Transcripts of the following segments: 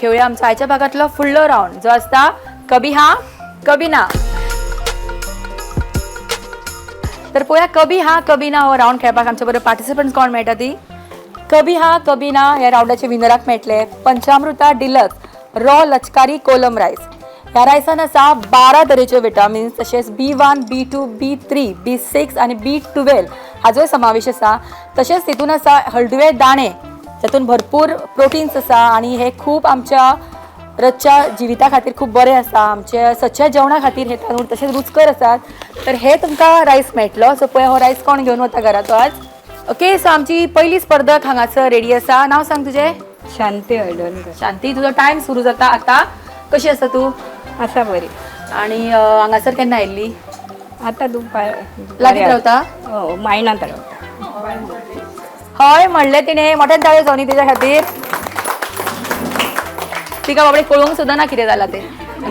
खेळूया आमच्या आयच्या भागातलो फुडलो रावंड जो आसता कभी हा कभी ना. तर पळोवया कभी हा कभी ना हो रावंड खेळपाक आमच्या बरोबर पार्टिसिपंट्स कोण मेळटा ती. कभी हा कभी ना ह्या रावंडाचे विनराक मेळटले पंचामृता डिलक्स रॉ लचकारी कोलम रायस. ह्या रायसान आसा 12 तरेच्यो विटामिन्स तशेंच B1, B2, B3, B6 आनी B12 हाजोय समावेश आसा. तशेंच तितून आसा हळदुवे दाणे जातून भरपूर प्रोटीन्स आसा आनी हे खूब आमच्या रोजच्या जिविता खातीर खूब बरें आसा. आमच्या सदच्या जेवणा खातीर हे तांदूळ तशेंच रुचकर आसात. तर हे तुमकां रायस मेळटलो. सो पळय हो रायस कोण घेवन वता घरा तो आज. ओके, सो आमची पयली स्पर्धक हांगासर रेडी आसा. नांव सांग तुजें. शांती हळदणकर. शांती, तुजो टायम सुरू जाता आता. कशी आसा तूं? आसा बरी. आणि हांगासर केन्ना आयिल्ली? आता दुपार. लागींच रावता? हो, मायणांत रावता. हय म्हणलें तिणें, मोठ्यान ताळयो जावनी तिच्या खातीर. तिका बाबडे कळूंक सुद्दां ना कितें जालां तें.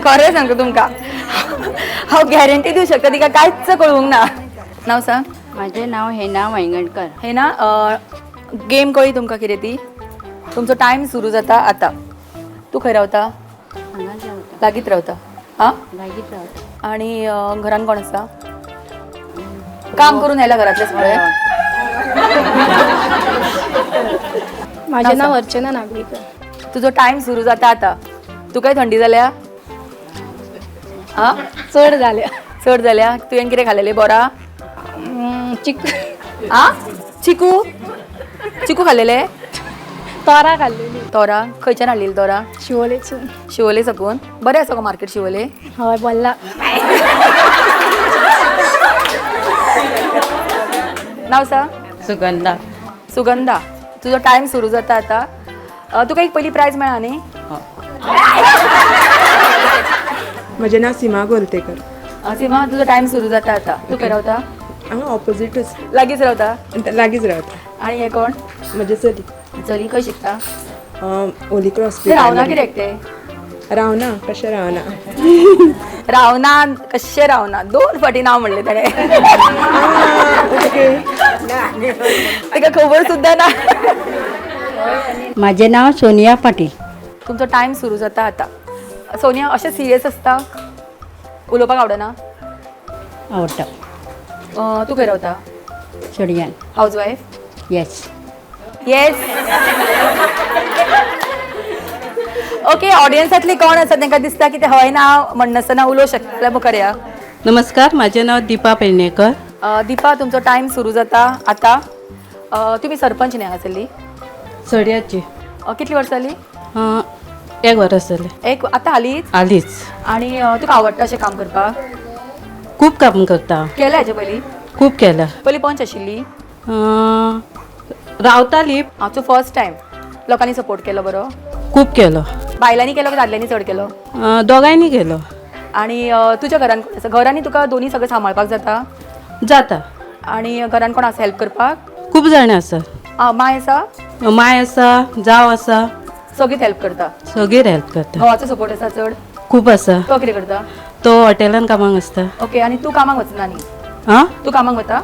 खरें सांगता तुमकां, हांव गॅरंटी दिवं शकता तिका कांयच कळूंक ना. नांव सांग. माझे नाव हेना वायंगणकर. हे ना, गेम कळ्ळी तुमकां कितें ती? तुमचो टायम सुरू जाता आतां. तूं खंय रावता? हांगाच रावता. लागींच रावता. आं, लागींच रावता. आणि घरान कोण आसा? काम करून आयला घरातलें सगळें? माझे नाव अर्चना नागवेकर. तुजो टायम सुरू जाता आता. तुकाय थंडी जाल्या? आं, चड जाल्या. चड जाल्या? तुवें कितें खालेलें बोरा? चिक आ, चिकू? चिकू खालेले? तोरा खाल्लेली. तोरा खंयच्यान हाडलेली तोरा? शिवोलेसून. शिवोले साकून. बरें आसा गो मार्केट शिवोले? हय, बोल्ला. नांव सांग. सुगंधा. सुगंधा, तुजो टायम सुरू जाता आता. तुका एक पयली प्रायज मेळ्ळा न्ही? म्हजें नांव सीमा गोलतेकर. सीमा, तुजो टायम सुरू जाता आता. तूं खंय रावता? हांगा ऑपोजिटच. लागींच रावता? लागींच रावता. आनी हें कोण? म्हजें चली. चली खंय शिकता? होली क्रॉस. तें रावना कित्याक तें? रावना, कशें रावना? रावना, कशें रावना? दोन फाटी नांव म्हणलें ताणें. ओके. ताका खबर सुद्दां ना. माझे नाव सोनिया पाटील. तुमचो टायम सुरू जाता आता. सोनिया, अशें सिरियस आसता? उलोवपाक आवडना? आवडटा. तूं खंय रावता? चोडयान. House wife? Yes. Yes. Okay, ऑडियन्सांतली कोण आसा तांकां दिसता की ते हय ना म्हणनासतना उलोवंक शकता जाल्यार मुखार या. नमस्कार, माझे नाव दीपा पेडणेकर. दीपा, तुमचो टायम सुरू जाता आता. तुमी सरपंच न्ही हांगासरली? सड्याची. कितली वर्सां जाली? एक वरस जालें. एक आतां हालींच? हालींच. आनी तुका आवडटा अशें काम करपाक? खूब काम करता. केलें हाचे पयलीं? खूब केलां. पयलीं पंच आशिल्ली? रावताली. हाचो फर्स्ट टायम. लोकांनी सपोर्ट केलो बरो? खूब केलो. बायलांनी केलो की दादल्यांनी चड केलो? दोगांयनी केलो. आनी तुज्या घरान कोण आसा? घरांनी तुका दोनी सगळें सांबाळपाक जाता? जाता. आनी घरान कोण आसा हेल्प करपाक? खूब जाणां आसा. आं, माय आसा? माय आसा, जाव आसा. सगळीच हेल्प करता? सगळीं हेल्प करता. घोवाचो सपोर्ट आसा चड? खूब आसा. तो कितें करता? तो हॉटेलान कामाक आसता. ओके, आनी तूं कामाक वचना न्ही? आं, तूं कामाक वता?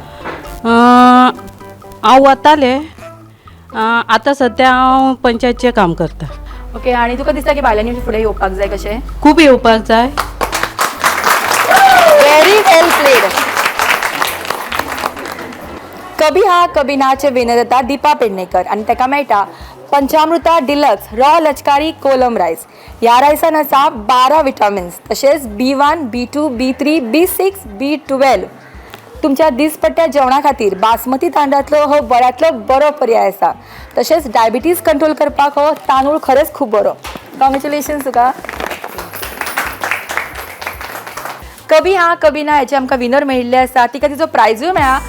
हांव वतालें. आतां सद्या हांव पंचायतचें काम करता. ओके, आनी तुका दिसता की बायलांनी फुडें येवपाक जाय कशें? खूब येवपाक जाय. Very well played. कभी हा कभी नाचे विनर जाता दीपा पेडणेकर आनी ताका मेळटा पंचामृता डिलक्स रॉ लचकारी कोलम रायस. ह्या रायसान आसा 12 विटामिन्स तशेंच B1, B2, B3, B6, B12. तुमच्या दिसपट्ट्या जेवणा खातीर बासमती तांदळांतलो हो बऱ्यांतलो बरो पर्याय आसा. तशेंच डायबिटीज कंट्रोल करपाक हो तांदूळ खरेंच खूब बरो. कॉंग्रेच्युलेशन्स तुका. कभी हा कभी ना हेचे आमकां विनर मेळिल्ले आसा. तिका तिचो प्रायजूय मेळ्ळा.